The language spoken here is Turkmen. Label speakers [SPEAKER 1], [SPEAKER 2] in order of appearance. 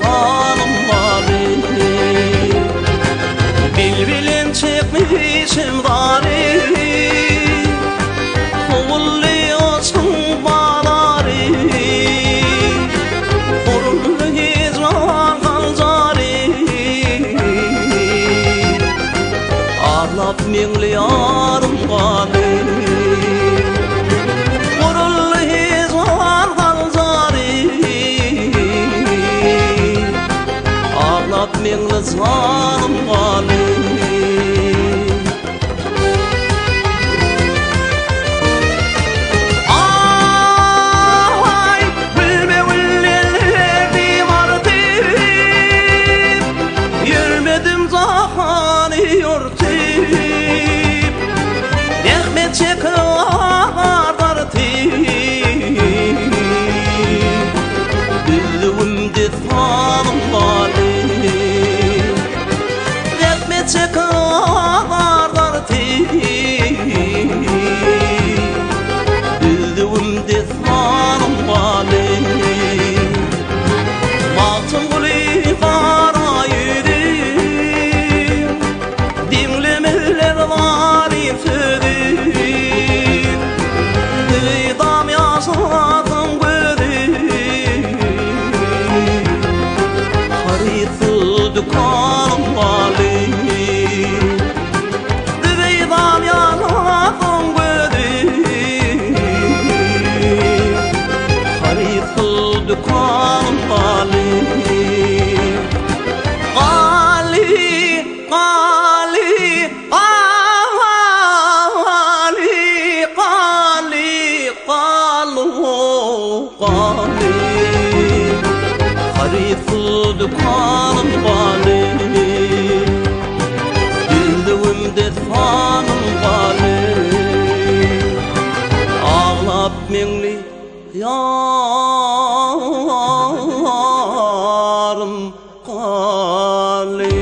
[SPEAKER 1] dessanym galdy. Bilbilim çekmişim zary, Sowuldy yşkyň bazary, Guruldy hijran hanjary. Aglap meňli ýarym galdy. Guruldy hijran hanjary, Aglap meňli janym galdy. Aý, bilme-bil ellerdim artyp, Ýörmedim jahany ýörtüp, Zähmet çekip azar dartyp, Düzlügim dessanym galdy. Zähmet çekip azar dartyp, Düzlügim dessanym galdy. Magtymguly gara ýüzi, Diňlemezler zalim sözi. Didam ýaşadyň gözi, Harytsyz dükanym galdy. Didam ýaşadyň gözi, Harytsyz dükanym galdy. Galdy, galdy, galdy, galdy, galdy, galdy. Harytsyz dükanym galdy. Düzlügim dessanym galdy. Aglap meňli ýarym galdy.